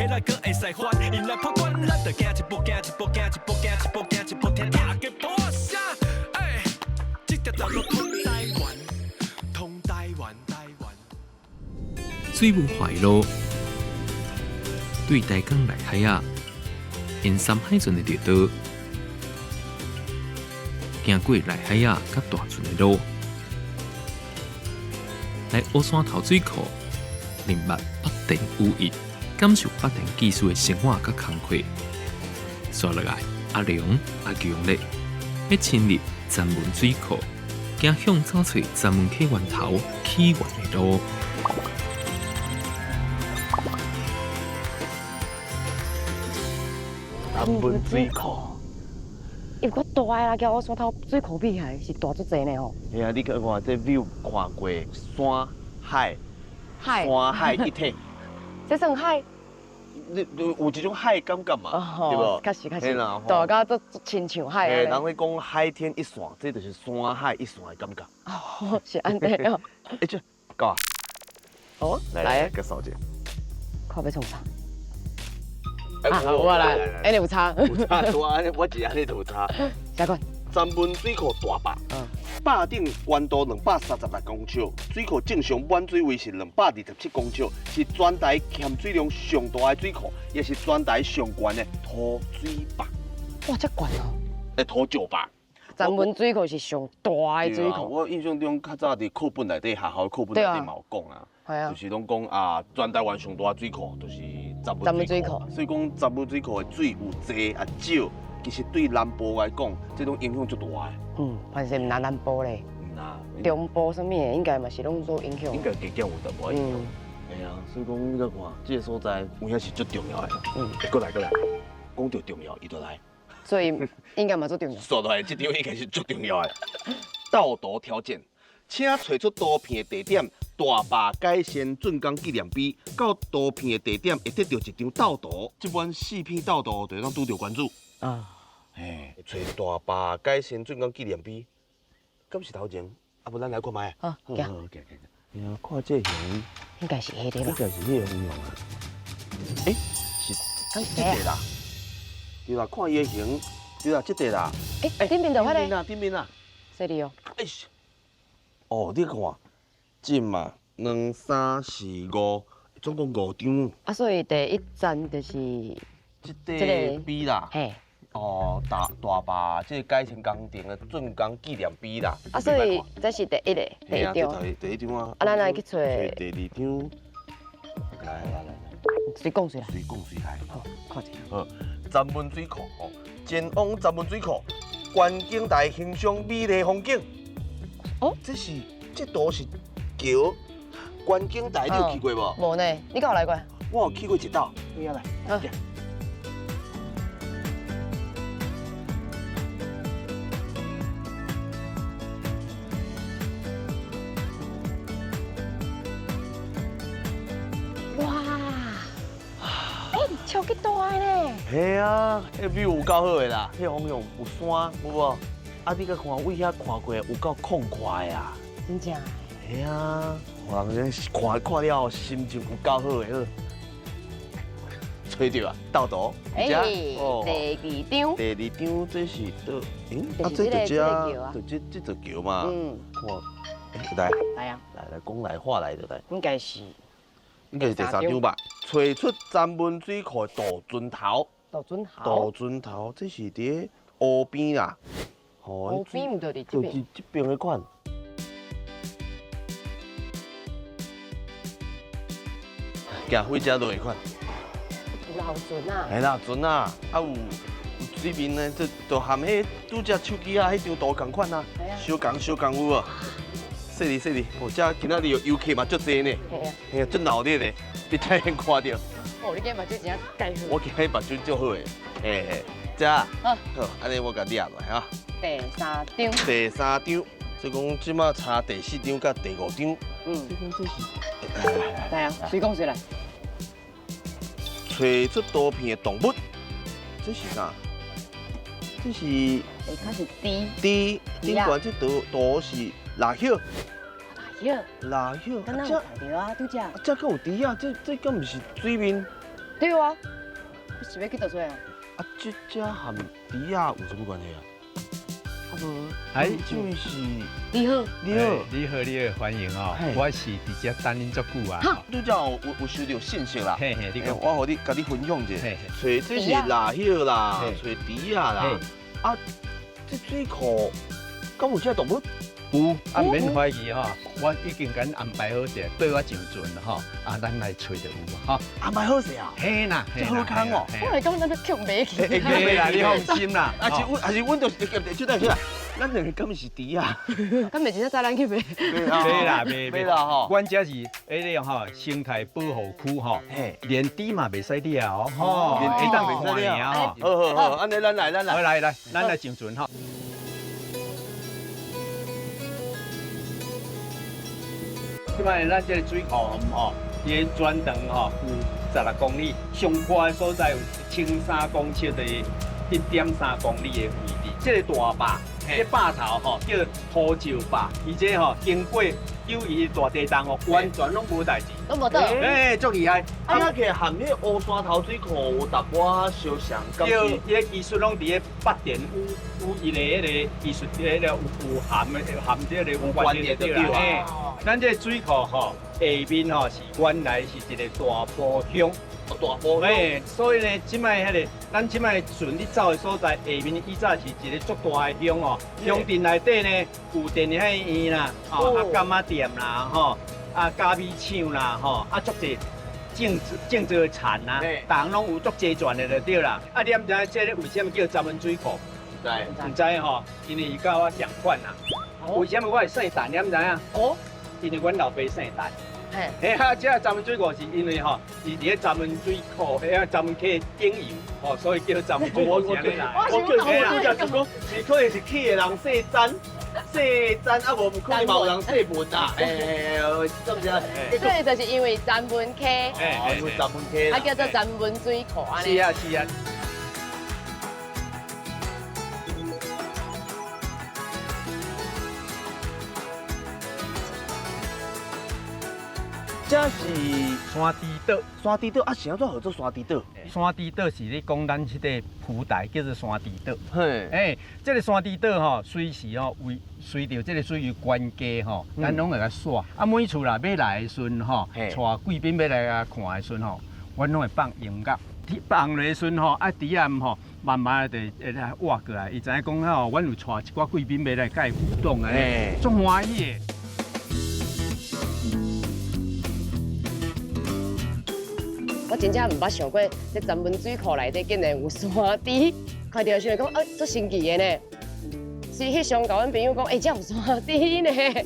起來閣會使還，𪜶來破關，咱就行一步行一步行一步行一步行一步，聽大家鼓聲，欸，這條道路通台灣，通台灣，台灣。水文化的路，對台江內海仔，沿三海船的綠道，行過內海仔佮大船的路，來烏山頭水庫，認捌北田武一，感受北田技師的生活佮工課。紲落來，阿良、阿強咧，欲深入曾文水庫，行向走揣曾文溪源頭起源的路。曾文水庫，伊較大啦，佮烏山頭水庫比起來是大足濟呢吼。嘿啊，你看看這 view 看過山海，海山海一體。這算海？你有一種海感覺嘛，對無？確實確實，大甲足親像海。嘿，人咧講海天一線，這就是山海一線的感覺。哦，是按呢哦。欸，這到啊。哦，來來，閣掃一下。看欲創啥？啊，我來，按呢有差，有差，對啊，我一按呢就有差。啥款？曾文水庫大壩，壩頂懸度236公尺，水庫正常滿水位是227公尺，是全台含水量上大的水庫，也是全台上懸的土水壩。哇，遮懸哦！欸，土石壩。曾文水庫是上大的水庫。我印象中較早佇課本內底，學校課本內底嘛有講啊，就是攏講啊，全台灣上大的水庫就是曾文水庫。所以講曾文水庫的水有濟啊少，其實對南部來講，這種影響足大的。嗯，反正毋但南部咧，中部啥物的應該嘛是攏做影響。應該加減有淡薄影響。嘿啊，所以講你看，這個所在有影是足重要的。嗯，過來過來，講著重要，伊就來。所以應該嘛足重要。紲落來這張應該是足重要的。導圖條件，請揣出圖片的地點，大壩改善竣工紀念碑，到圖片的地點會得著一張導圖。這本四篇導圖就會當拄著關注。啊，嘿，揣大壩改善竣工紀念碑，敢是頭前？啊，無咱來看覓。好，行。行行行。看這形，應該是彼個吧？應該是彼個方向啊。欸，是這個啦。對啦，看伊的形，對啦，這個啦。欸，頂面就彼個。頂面啊，頂面啊。細膩哦。欸，哦，你看，這嘛，兩三四五，總共五張。啊，所以第一站就是這個碑啦。嘿。哦，大大壩這個改善工程的竣工紀念碑啦。啊，所以這是第一个，第一張。第一張啊。啊，咱來去揣第二張。來來來來。隨講隨來。隨講隨來。好，看一下。好，曾文水庫吼，前往曾文水庫，觀景台欣賞美麗風景。哦，這是這圖是橋，觀景台你有去過無？無呢，你敢有來過？我有去過一道。你來。好。超級大的呢！嘿啊，彼 view 有夠好的啦，彼方向有山，有無？啊，你閣看位遐看過有夠曠闊的啊！真正？嘿啊，人看看了後心情有夠好的好。揣著啊，導圖。欸，第二張。第二張這是佗？欸，啊，這就這，就這這座橋嘛。嗯。看，來。來啊！來來，講來話來就來。應該是。應該是第三張吧。揣出曾文水庫的渡船頭。渡船頭。渡船頭，這是佇湖邊啦。湖邊毋就佇這邊。就是這邊的款。行火車落的款。有老船啊。嘿啦，船啊，啊有水面呢，這就含彼拄才手機仔彼張圖仝款啊。相仝相仝有無？細膩細膩，哦，這今仔日遊客嘛足濟呢，嘿啊，足鬧熱的，你才先看著。哦，你今日目睭真正蓋好。我今日目睭足好的，嘿嘿，這，好，按呢我共掠落來哈。第三張。第三張，所以講這馬差第四張佮第五張。嗯。這講這是。來啊，誰講誰來？揣出圖片的動物，這是啥？這是。欸，較是豬。豬，頂懸這圖圖是蠟葉。蠟葉，蠟葉，敢若有看著啊，拄才。這閣有豬仔，這這敢毋是水面？對啊，你是欲去佗找啊？啊，這這和豬仔有啥物關係啊？啊無，哎，這位是你好，你好，你好，你好，歡迎哦。我是佇遮等恁足久啊。拄才有收著信息啦。嘿嘿，你講，我予你共你分享一下。揣這是臘葉啦，揣豬仔啦。啊，這水庫敢有這動物？有，啊，毋免懷疑吼，我已經共恁安排好勢，綴我上船吼，啊，咱來揣就有吼。安排好勢啊？嘿啦，這好康哦。我會感覺咱都強袂去。袂啦，你放心啦。啊是阮，啊是阮就是，等下，等下，咱兩個敢是豬仔？敢袂真正載咱去賣？袂啦，袂袂啦吼。阮這是彼个吼生態保護區吼，連豬嘛袂使掠哦，吼，連豬嘛袂使掠吼。好好好，按呢咱來，咱來。好來來，咱來上船吼。這擺咱這个水庫吼，伊的全長吼有16公里，上闊的所在有1300公尺的1.3公里的位置。這个大壩，這壩頭吼叫土石壩，伊這吼經過9·11大地震哦，完全攏無代誌，攏無倒。欸，足厲害！啊，遐個和彼個烏山頭水庫有淡薄仔相像，對，伊个技術攏佇咧8.51的彼个技術，彼个有含的含這个有關聯的對啦。嘿，咱這個水庫吼下面吼是原來是一個大埔鄉，大埔鄉。欸，所以呢，這擺彼個咱這擺船咧走的所在，下面以早是一個足大的鄉哦。鄉鎮內底呢有電影院啦，哦，啊柑仔店啦，吼，啊咖啡廠啦，吼，啊足濟種植的田啦，逐項攏有足齊全的就對啦。啊，你毋知影這个為啥物叫三文水庫？毋知，毋知吼，因為伊佮我仝款啦。為啥物我會姓陳？你毋知影？哦，因為阮老爸姓陳。嘿，嘿哈，這個三文水庫是因為吼，是佇咧三文水庫，彼個三文溪頂游，吼，所以叫三文水庫。我我我就講，是可能是去的人姓詹，姓詹啊，無可能嘛有人姓文啦。欸，是毋是啊？所以就是因為三文溪，因為三文溪，啊叫做三文水庫按呢。是啊，是啊。這是山豬島，山豬島啊，是按怎號做山豬島？山豬島是咧講咱這個蒲台叫做山豬島。嘿，欸，這個山豬島吼，隨時吼為隨著這個水位懸低吼，咱攏會共徙。啊，每次若欲來的時陣吼，帶貴賓欲來共看的時陣吼，阮攏會放音樂。放落的時陣吼，啊，豬仔吼，慢慢就會來活過來。伊知影講吼，阮有帶一寡貴賓欲來共伊互動按呢，足歡喜的。我真正毋捌想過，這三文水庫內底竟然有山豬，看著想講，啊，足神奇的呢。是彼上共阮朋友講，欸，這有山豬呢。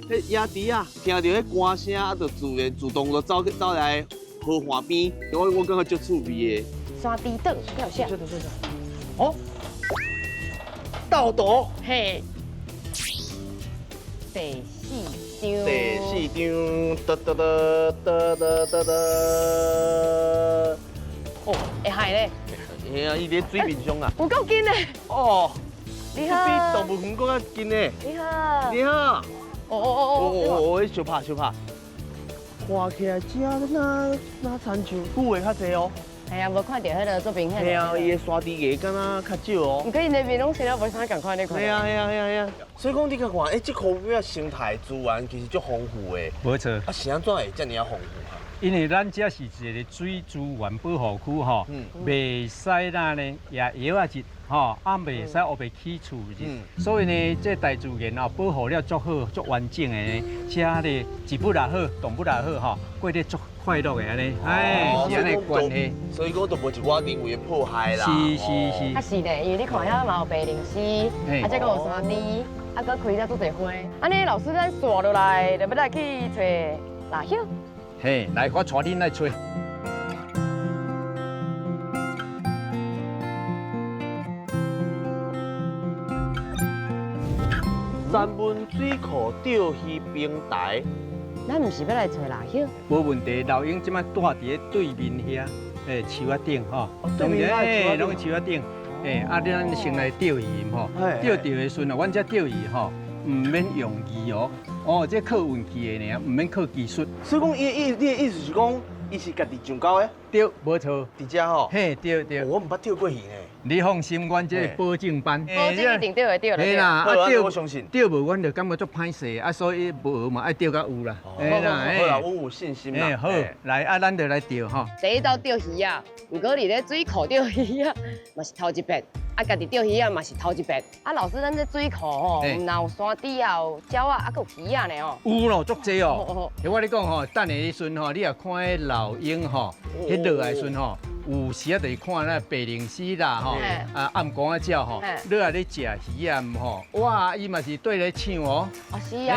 彼野豬仔，聽著彼歌聲，啊，就自然自動就走去走來河岸邊。我感覺足趣味的。山豬島，你有寫？哦，倒圖。嘿。第四張。第四張，噠噠噠噠噠噠噠。哦，會害咧。嘿啊，伊佇水面上啊。有夠近咧。哦。你好。比動物園閣較近咧。你好。你好。哦哦哦哦。哦哦，相拍相拍。看起來這若若親像久的較濟哦。係啊，無看著彼个足明顯。係啊，伊的山豬牙敢若較少哦。毋過𪜶的面攏生了無啥仝款，你看。係啊係啊係啊係啊。所以講你共看，欸，這箍尾仔生態資源其實足豐富的。無錯。啊，是按怎會遮爾仔豐富啊？因為咱這是一個水資源保護區吼，袂使哪呢野藥仔日吼，啊袂使烏白起厝日，所以呢，這大自然哦保護了足好、足完整的呢，遮咧植物也好，動物也好吼，過得足快樂的按呢，哎，是按呢關係。所以講就無一寡人為的破壞啦。是是是。啊是咧，因為你看遐嘛有白靈絲，啊這閣有山豬，啊閣開了足濟花。按呢老師，咱紲落來，就欲來去揣臘葉。嘿，來，我帶恁來揣。三文水庫釣魚平台，咱毋是欲來揣臘葉？無問題，老鷹這擺住佇咧對面遐，欸，樹仔頂吼，對面遐攏樹仔頂，欸，啊，咱先來釣魚吼，釣著的時陣，阮這釣魚吼，毋免用魚哦，哦，這靠運氣的爾，毋免靠技術。所以講，伊伊你的意思是講，伊是家己上高的，对，無錯。佇遮吼。嘿，對對。我毋捌釣過魚呢。你放心，阮這個保證班。保證一定釣會著嘿啦，好啊啊釣我相信釣無，阮就感覺足歹勢，啊，所以無嘛愛釣較有啦。嘿啦，好啦，我有信心啦。嘿，好，來啊，咱就來釣吼。第一道釣魚仔，毋過佇咧水庫釣魚仔嘛是頭一遍，啊，家己釣魚仔嘛是頭一遍。啊，老師，咱這水庫吼，毋但有山豬啊，有鳥仔，啊，閣有魚仔呢哦。有咯，足濟哦。我咧講吼，等下彼陣吼，你若看彼老鷹吼，彼落來時陣吼，有時啊，就是看那白鷺鷥啦吼，啊暗光仔鳥吼，落來咧食魚仔吼，哇，伊嘛是對咧搶哦。哦，是啊。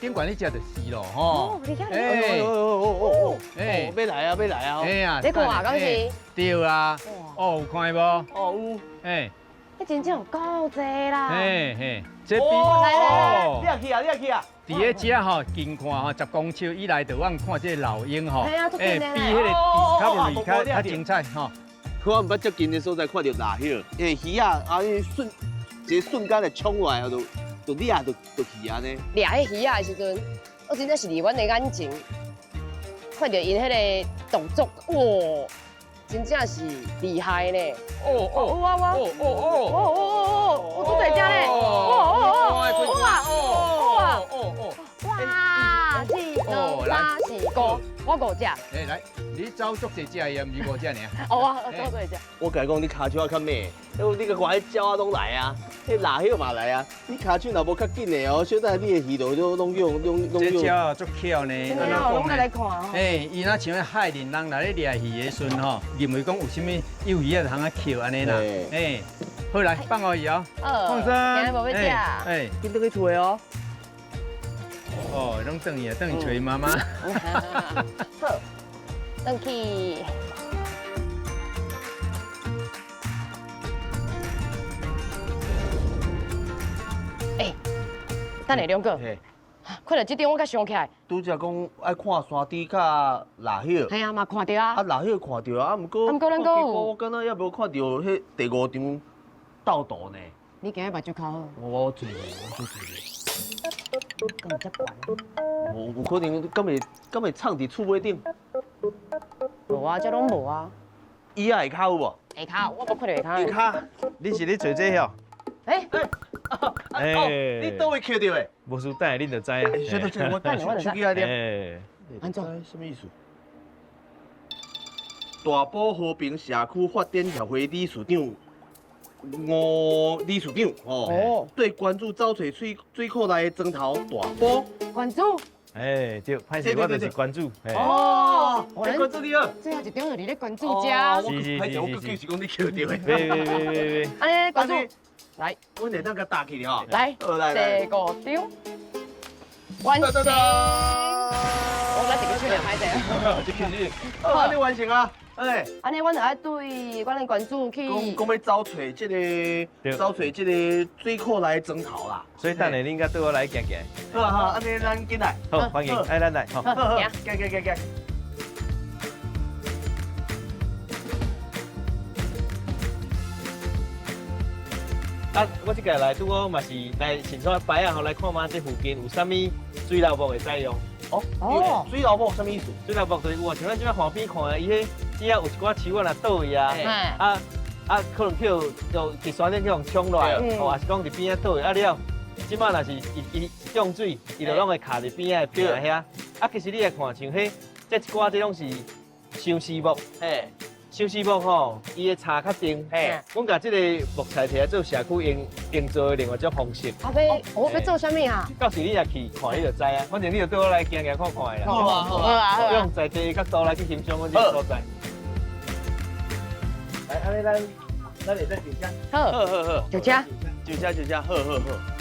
頂懸咧食就是咯吼。哎哦哦哦哦，哎，欲來啊，欲來啊！哎呀，你看敢是？對啊。哦，有看無？哦，有。哎。彼真正有夠濟啦！嘿嘿，這邊哦，你也去啊，你也去啊！佇咧遮吼，近看吼，10公尺以內就往看這個老鷹吼，哎，比彼个 Discovery 較較精彩吼。我毋捌遮近的所在看著藍葉，欸魚仔啊，瞬一個瞬間就衝落來，就就掠就就去按呢。掠彼魚仔的時陣，我真正是佇阮的眼前看著𪜶彼个動作，哇！真正是厲害呢！哦哦哇哇哦哦哦哦哦哦哦，有足濟隻呢！哦哦哦哇哇哦哦哇！一、兩、三、四、五，我五隻。哎，來，你走足濟隻的，毋是五隻爾。哦，我走足濟隻。我共你講，你跤手較猛，你個看彼鳥仔攏來啊，彼藍葉嘛來啊，你跤手若無較緊的哦，小等你的魚就攏攏用攏攏這鳥仔足巧呢，真的哦，攏來看哦。哎，伊若像彼海鯪人來咧掠魚的時陣吼，認為講有啥物幼魚仔通啊抾按呢啦。哎，好來，放予伊哦。放生。今日無欲食。哎，緊轉去揣哦。哦，攏轉去啊，轉去揣媽媽。好，轉去。欸，等下兩個，看著這張我才想起來。拄才講愛看山豬佮藍葉。係啊，嘛看著啊。啊，藍葉看著啊，啊，毋過，啊，毋過咱閣有。我敢若猶無看著彼第五張鬥圖呢。你今日目睭較好。我做，我做做。敢有遮懸？無，有可能，敢會敢會藏佇厝尾頂？無啊，這攏無啊。椅仔下跤有無？下跤，我無看著下跤。下跤，你是咧揣這吼？欸，欸，你佗位抾著的？無輸等下恁就知。欸，小等我手機來咧。按怎？什麼意思？大埔和平社區發展協會理事長吳理事長哦，對關注走揣水水庫內的磚頭大埔。關注。哎，對，歹勢，我就是關注。哦，我關注你啊！最後一張就佇咧關注遮。是是是我就是講你抾著的。別別別別別。按呢關注，來，阮會當共搭起吼。來，來，第五張，完成。我來一个手爾歹勢。這其實，好，按呢完成啊。哎，按呢，阮就愛對阮的關注去。講講欲走揣這个，走揣這个水庫內的磚頭啦。所以等下恁佮對我來行行。好啊好，按呢咱緊來。好，歡迎，哎，咱來，好，好，行行行行。啊，我這個來拄好嘛是來尋山擺仔吼，來看覓這附近有啥物水流木會使用。哦哦，水流木啥物意思？水流木就是有啊，像咱這擺岸邊看的，伊彼只要有一寡樹仔若倒去啊，啊啊，可能去就佇山頂去予沖落來，哦，抑是講佇邊仔倒去啊了。這擺若是伊伊漲水，伊就攏會卡佇邊仔的壁遐。啊，其實你來看，像彼這一寡這攏是相思木，相思木吼，伊的杈較長。阮共這個木材摕來做社區營營造的另外一種方式。啊，欲我欲做啥物啊？到時你若去看，你就知啊。反正你就對我來行行看看的啦。好啊好啊好啊。用在地的角度來去欣賞阮這個所在。來，按呢咱咱會使上車。好，好好好，上車。上車上車，好好好。